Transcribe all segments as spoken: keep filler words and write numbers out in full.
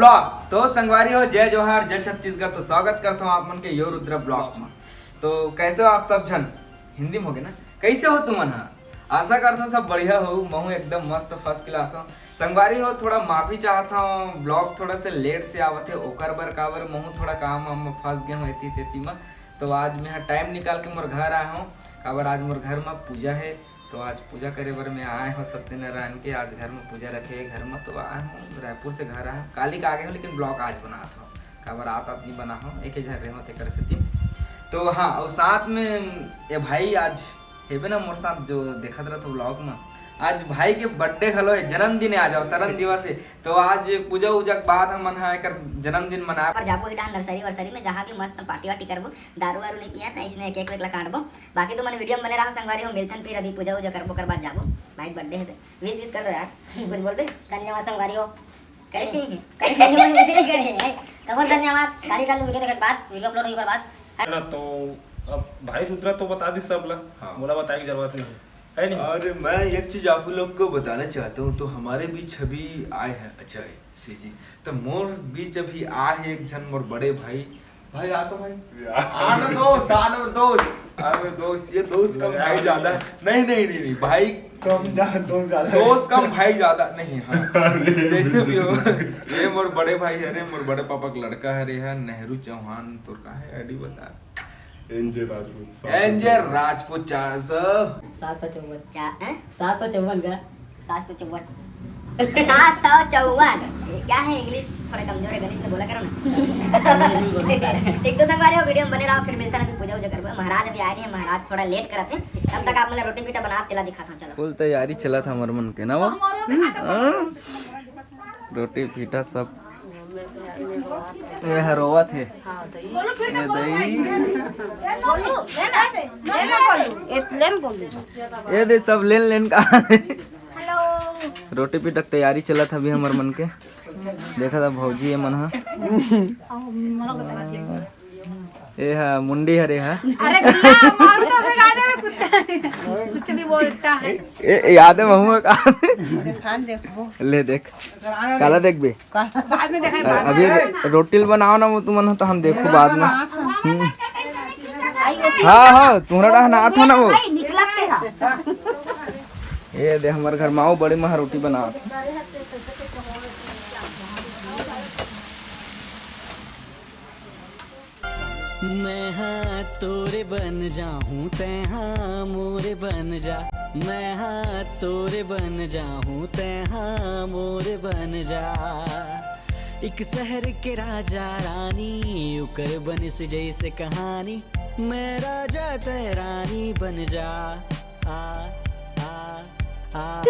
Blog. तो संगवारी हो, जय जोहार, जय छत्तीसगढ़। तो स्वागत करता हूँ आप मन के यो रुद्र ब्लॉग में। तो कैसे हो आप सब झन? हिंदी में होगे ना? कैसे हो तुमन ह? आशा करता हूँ सब बढ़िया हो। महू एकदम मस्त, फर्स्ट क्लास हो। संगवारी हो, थोड़ा माफी चाहता हूँ, ब्लॉग थोड़ा से लेट से आवत है, ओकर बर काबर महू थोड़ा काम वाम में फंस गए हूँ एती तेती में। तो आज मैं टाइम निकाल के मोर घर आए हूँ, काबर आज मोर घर में पूजा है। तो आज पूजा करे बर मैं आए हूँ सत्यनारायण के। आज घर में पूजा रखे है, घर में तो आए हूँ, रायपुर से घर आए हूँ, काली का आगे हूँ, लेकिन ब्लॉग आज बनात हूँ, काबर आत आत नहीं बना हूँ, एक ही झन रहे हूँ तेकर सेती। तो हाँ, और साथ में ये भाई आज हेबे ना मोर साथ, जो देखत रहत हो ब्लॉग में, आज भाई के बर्थडे घलो है, जन्मदिन है आज, अवतरण दिवस है। तो आज पूजा उजा के बाद हमन हा एकर जन्मदिन मनाए पर जाबो ही डहान नर्सरी वर्सरी में, जहाँ भी मस्त पार्टी वार्टी करबो, दारू वारू नहीं पिया ना, इसने केक वेक ला काटबो। बाकी तुमन वीडियो में बने रहा संगवारी हो, मिलथन फिर, अभी पूजा उजा करबो, कर बाद जाबो। भाई बर्थडे है, विश विश कर दो यार। कुछ बोलबे? धन्यवाद संगवारी हो। करे चाहिए। करे चाहिए, मैंने वैसे नहीं करे हैं। तो बहुत धन्यवाद। काली काल वीडियो देखे के बाद, वीडियो अपलोड होने के बाद। है ना, तो अब भाई रुद्रा तो बता दी सब ला। हाँ। मोला बताए की जरूरत नहीं है, है नहीं? और मैं एक चीज आप लोग को बताना चाहता हूँ, तो हमारे बीच अभी आए हैं, अच्छा है, सी जी, तो मोर बीच अभी आए हैं एक झन मोर बड़े भाई। भाई आ तो भाई। आ ना दोस्त, आ ना दोस्त। अरे दोस्त, ये दोस्त कम भाई ज्यादा। नहीं, नहीं, नहीं, नहीं, भाई कम जा-, दोस्त ज्यादा है। दोस्त कम भाई ज्यादा नहीं, हाँ। अरे जैसे भी हो, ये मोर बड़े भाई, अरे मोर बड़े पापा का लड़का है रे, है नेहरू चौहान, तोर का है आईडी बता। एनजे राजपूत। एनजे राजपूत चार सौ। सात सौ चौवन। चा-, हैं? सात सौ चौवन का। सात सौ चौवन। सात सौ चौवन। ये क्या है, इंग्लिश थोड़ा कमजोर है, गणित में बोला करो ना। ठीक, तो संगवारी हो, वीडियो में बने रहो, फिर मिलता है, अभी पूजा वूजा करबो। महाराज अभी आए नहीं है, महाराज थोड़ा लेट करत है, तब तक आप मतलब रोटी पीठा बना तेला दिखाता हूँ, चलो। फुल तैयारी चलत हमर मन के ना वो। हाँ? रोटी पीठा सब। ये ह रोवत हे। ये दई। ये दे सब लेन लेन का। रोटी पीठा के तैयारी चलत हवे हमर मन के। देखा था भौजी ये मन ह। ए हा मुंडी हरे हा। अरे बिल्ला, मारू तो भगा दे कुत्ता। कुछ भी बोलता है। ए, ए, याद है महू का? दिखान देखबो। ले देख। काला देखबे? बाद में देखा। अभी रोटी ल बनाओ ना वो तुमन ह, तो हम देखो बाद में। हम्म। हाँ, हाँ, तुम्हरा डहन आत हो ना वो। ये दे हमर घर माओ बड़े महा रोटी बनावत। मैं हाँ तोरे बन जाहूँ, तै हाँ मोरे बन जा। मैं हाँ तोरे बन जाहूँ, तै हाँ मोरे बन जा। एक शहर के राजा रानी, ओकर बनिस जैसे कहानी। मैं राजा, तै रानी बन जा। आ, आ, आ।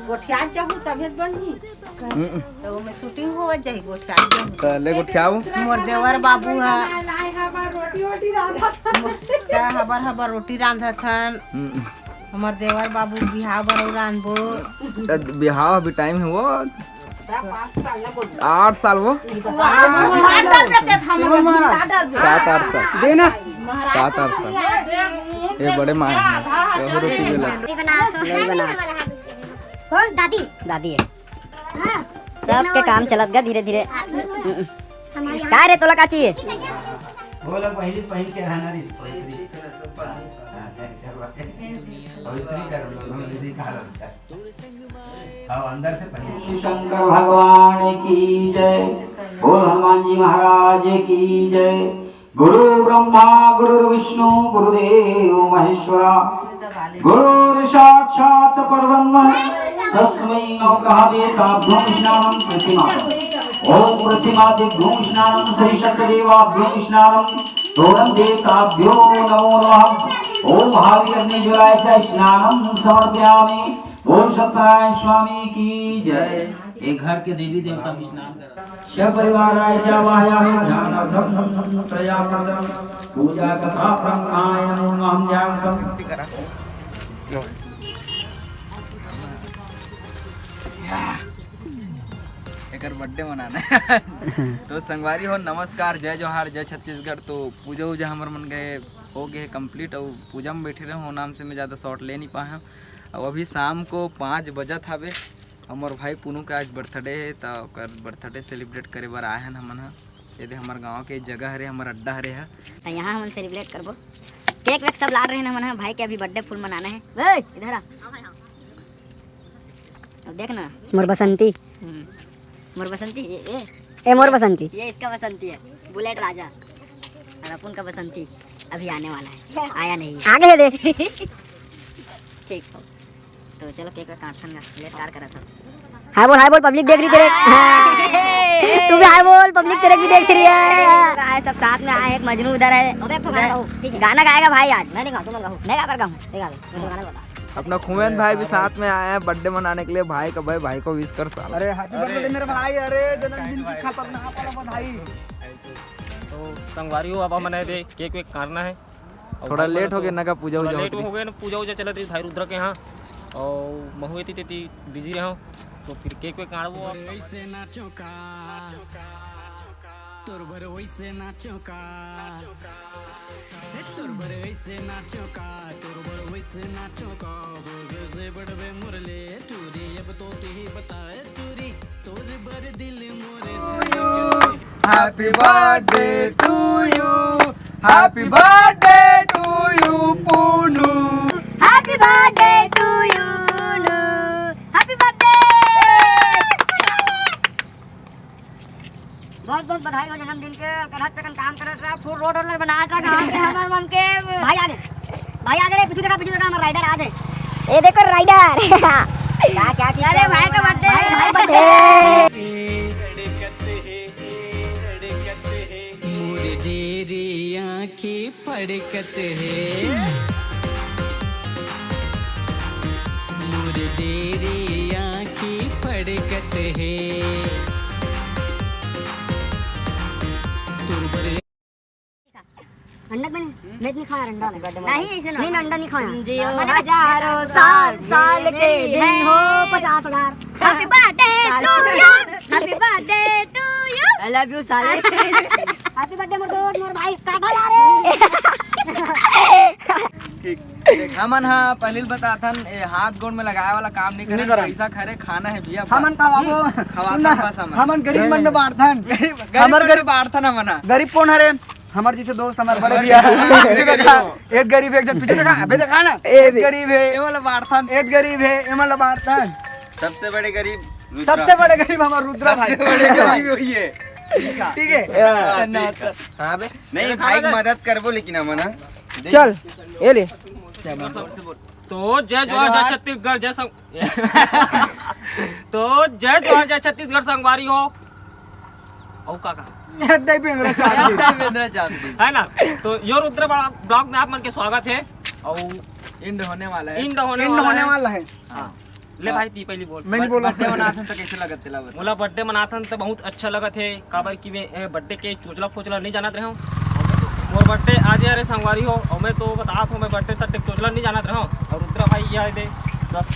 गोठियात जाहूँ तभे त बनही। हम्म। तो ओमे शूटिंग हो जाही, गोठियात जाहूँ। त ले गोठियाओ। मोर देवर बाबू ह। मोर हबर हबर रोटी रांधत हन। हम्म। हमर देवर बाबू बिहाव बर अउ रांधबो। त बिहाव अभी टाइम हे वो। आठ साल वो। सात आठ साल। देना। सात आठ साल। ये बड़े माए हैं। ये रोटी बेला। दादी। दादी है। सबके काम चलत गा धीरे धीरे। हम्म। का रे तोला का चाहिए? बोला पहली पहन के रहना रे। पवित्री कर लो, पवित्री कर लो। हाँ, अंदर से पहले। शंकर भगवान की जय। बोल हनुमान जी महाराज की जय। गुरु ब्रह्मा गुरु विष्णु गुरुदेव महेश्वरा। गुरु साक्षात परब्रह्म तस्मै नमः। देवताभ्यो स्नानं पृथ्वीमाता। ओम पृथ्वीमातेभ्यो स्नानं श्री शक्ति देवाभ्यो स्नानं। ओम देवताभ्यो नमो नमः। ओम भावी अग्नि ज्वलाय च स्नानं समर्पयामि। बोल सत्यनारायण स्वामी की जय। ये घर के देवी देवता भी स्नान कर। सपरिवाराय च वाहयामि ध्यानार्थं प्रजापतिं। पूजा कथा ब्रह्माय नमो नमः ध्यानार्थं। एकर बर्थडे मनाना है। तो संगवारी हो, नमस्कार, जय जोहार, जय छत्तीसगढ़। तो पूजा उजा हमर मन गए हो गए कंप्लीट, और पूजा में बैठे रहे हो नाम से मैं ज़्यादा शॉट ले नहीं पाए हूँ। और अभी शाम को पाँच बजत हवे, हमर भाई पुनू के आज बर्थडे हे, त ओकर बर्थडे सेलिब्रेट करे बर आए हन हमन ह। ये दे हमर गांव के जगह हरे, हमर अड्डा हरे ह। त यहाँ हमन सेलिब्रेट करबो। केक वेक सब लाड़ रहे हैं हमन ह, भाई के अभी बर्थडे फुल मनाना है। ए, इधर आ। अब देख ना। मोर बसंती। हम्म। मोर बसंती, ये, ये। ए, मोर बसंती। ये इसका बसंती है, बुलेट राजा। और अपन का बसंती अभी आने वाला है, आया नहीं। आगे दे। ठीक हो, तो चलो केक काटथन गा, लेट कार करत हो। हाय बोल, हाय बोल, पब्लिक देख रही तेरे। हाय। तू भी हाय बोल, पब्लिक तेरे की देख रही है। हाय, सब साथ में आए, एक मजनू उधर है। अबे, एक ठो गाना गाओ, ठीक है। गाना गाएगा भाई आज। मैं नहीं गाऊँ, तुम गाओ। मैं गा कर गाऊँ। नहीं गा, मैं तो गाना बता। अपना खुमेन भाई भी साथ में आया है बर्थडे मनाने के लिए। भाई का भाई, भाई को विश कर साला। अरे, हैप्पी बर्थडे मेरे भाई। अरे, जन्मदिन की खतरनाक वाला बधाई। तो संगवारी हो, अब हमन दे केक वेक काटना है। और थोड़ा भाई लेट हो गया ना, का पूजा थोड़ा उजा लेट होत हो रही। गया ना, पूजा उजा चलत रही भाई रुद्र के यहाँ। और महू एती तेती बिजी रहो, तो फिर केक वेक काटबो अब। ऐसे नाचो का, तोर बर वैसे नाचो का, तोर बर ऐसे नाचो का, तोर बर वैसे नाचो का, बोल से बढ़वे मुरले टूरी, अब तो तू ही बताए टूरी, तोर बर दिल मोरे। Happy birthday to you, happy birthday to you, पूनू। Happy birthday to you, पूनू। Happy birthday। बहुत बहुत बधाई हो जन्मदिन के। और करत तकन काम करत रहा, फुल रोड वोड बनात रहा गाँव के हमर मन के। भाई आ रे, भाई आ रे, पीछू देखा, पीछू देखा, हमर राइडर आ रे। ये देखो राइडर। क्या, क्या चीज अरे क्या भाई का बर्थडे भाई, है। भाई बर्थडे। मोर डेरी आँखी फड़कत हे, मोर डेरी आँखी फड़कत हे। अंडा बने? मैं तो नहीं खाया अंडा। नहीं, इसमें नहीं, मैं अंडा नहीं खाया। जियो। हजारों साल, साल के दिन हो, पचास हजार। Happy birthday to you, happy birthday to you। I love you साले। Happy birthday मोर दोस्त, मोर भाई, काटा जा रे। ठीक। देख, हमन हा पहले बताथन, ए, हाथ गोड़ में लगाए वाला काम नहीं करन। पैसा खरे खाना है भैया। हमन खवाबो। खवाथन बस हमन। हमन गरीब मन में बांटथन। गरीब, गरीब हमर मन में गरीब बांटथन हमन हा। गरीब कौन हरे? हमर जैसे दोस्त, हमर बड़े भैया। एक गरीब, एक जन पीछे देखा, अबे देखा ना। एक गरीब है, ये वाला बांटथन। एक गरीब है, ये वाला बांटथन। सबसे बड़े गरीब रुद्रा। सबसे बड़े गरीब हमर रुद्रा भाई। सबसे बड़े गरीब वही है। ठीक है। हाँ, ठीक है। हाँ बे। नहीं भाई, मदद करबो लेकिन हमन, हाँ। चल, ये ले। तो जय जोहार, जय छत्तीसगढ़, जय संग-, तो जय जोहार, जय छत्तीसगढ़ संगवारी हो। अउ का का? देवेंद्र चांदी। देवेंद्र चांदी। है ना? तो यो रुद्र ब्लॉग, ब्लॉग में आप मन के स्वागत है। और एंड होने वाला है। एंड होने एंड वाला होने है। वाला है। हाँ। ले भाई, ती पहली बोल। मैं नहीं बोला। बर्थडे मनाथन तो कैसे लगत तेला बता। मोला बर्थडे मनाथन तो बहुत अच्छा लगत है, काबर कि मैं, ए, बर्थडे के चोचला फोचला नहीं जानत रहे हूँ। मोर बर्थडे आज यार संगवारी हो, और मैं तो बतात हूँ, मैं बर्थडे सट्टे चोचला नहीं जानत रहे हूँ। और रुद्रा भाई यह दे सस-,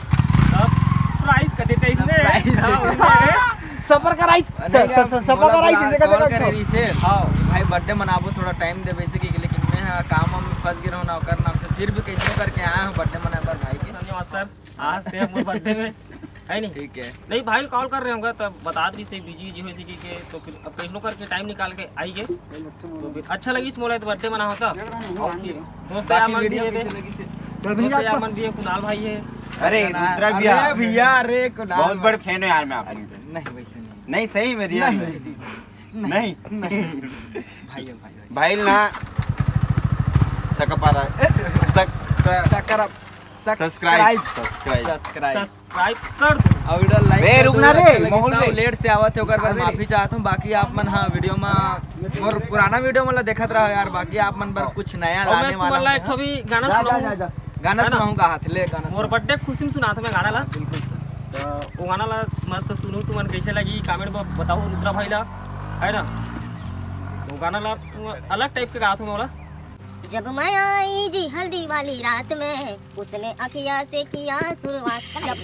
सरप्राइज कर देते इसमें। सरप्राइज। हाँ, उसमें। सफर का राइस, नहीं, स-, स-, स-, सफर मोला का राइस, बुला, देखा, कॉल देखा, करे देखा। रहीस हे। हाँ। भाई बर्थडे मनाबो, थोड़ा टाइम देबे, इसे कि, लेकिन मैं हाँ काम वाम में फंस गए रहूँ ना, ओकर नाम से फिर भी कैसे करके आया हूँ बर्थडे मनाए बर भाई के। धन्यवाद सर, आज थे मोर बर्थडे में, है नहीं? ठीक है। नहीं भाई, कॉल कर रहे होंगे तब बता दी से बिजी जी होइसे कि के, तो फिर अब कैसनो करके टाइम निकाल के आई गए। तो फिर अच्छा लगी इस मोला तो बर्थडे मना होता। और फिर दोस्त बाकी यार मन भी वीडियो है, कैसे लगी से? दोस्त यार मन भी है, कुणाल भाई है। अरे रुद्रा भैया। अरे भैया, अरे कुणाल बहुत भाई। बड़े फैन हो यार मैं आपके। अरे नहीं, वैसे नहीं। नहीं, सही में, रियल नहीं, में। नहीं, नहीं। नहीं। भाई हो, भाई हो। भाई ना सकपारा। सक-, स-, Sakra-, subscribe, subscribe. Subscribe. Subscribe कर दो। और वीडियो लाइक बे, कर रुक दो, ना रे, अच्छा लगे माहौल तो बे। लेट से आवत है, ओकर बर अबे। माफी चाहत हूँ। बाकी आप मन, हाँ, वीडियो में मोर पुराना वीडियो में ला देखत रहो यार। बाकी आप मन बर कुछ नया और मैं लाने वाला तुमन ला हूँ। एक ठो भी गाना जा, जा, सुनाऊँ। जा, जा। गाना है ना? सुनाऊँ का हाथ ले, गाना मोर सुनाऊँ। बर्थडे खुशी में सुनात मैं गाना ला। हाँ, बिल्कुल सर। तो वो गाना ला मस्त सुनू, तुमन कैसे लगी कमेंट में बताओ रुद्रा भाई ला, है ना? तो गाना ला अलग टाइप के गात हूँ मैं ओला। जब मैं आई जी हल्दी वाली रात में, उसने अखिया से किया शुरुआत। जब,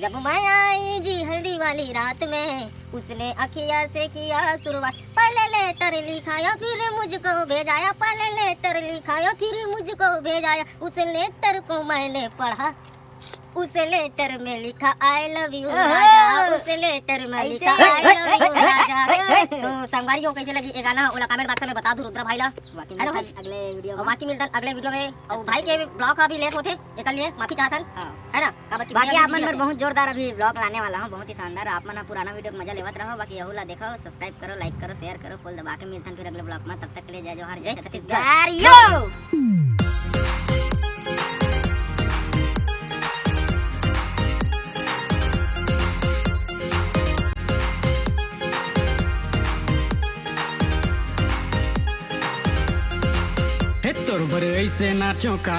जब मैं आई जी हल्दी वाली रात में, उसने अखिया से किया शुरुआत। पहले लेटर लिखाया, फिर मुझको भेजाया। पहले लेटर लिखाया, फिर मुझको भेजाया। उस लेटर को मैंने पढ़ा। उसे लेटर में लिखा आई लव यू राजा, उसे लेटर में लिखा आई लव यू राजा। तो संगवारी हो, कैसे लगी ये गाना, ओला कमेंट बॉक्स में बता दो रुद्रा भाई ला। बाकी मिलथन अगले वीडियो में। बाकी मिलथन अगले वीडियो में। और भाई के ब्लॉग का भी लेट होथे, एकर लिए माफी चाहथन। हाँ। है ना? बाकी आप मन बर बहुत जोरदार अभी ब्लॉग लाने वाला हूँ, बहुत ही शानदार। आप मन पुराना वीडियो के मजा लेवत रहो, बाकी यहू ला देखो, सब्सक्राइब करो, लाइक करो, शेयर करो, फुल दबा के मिलथन फिर अगले ब्लॉग में। तब तक के लिए जय जोहार, जय छत्तीसगढ़। यो। हे तोर बर ऐसे नाचो का।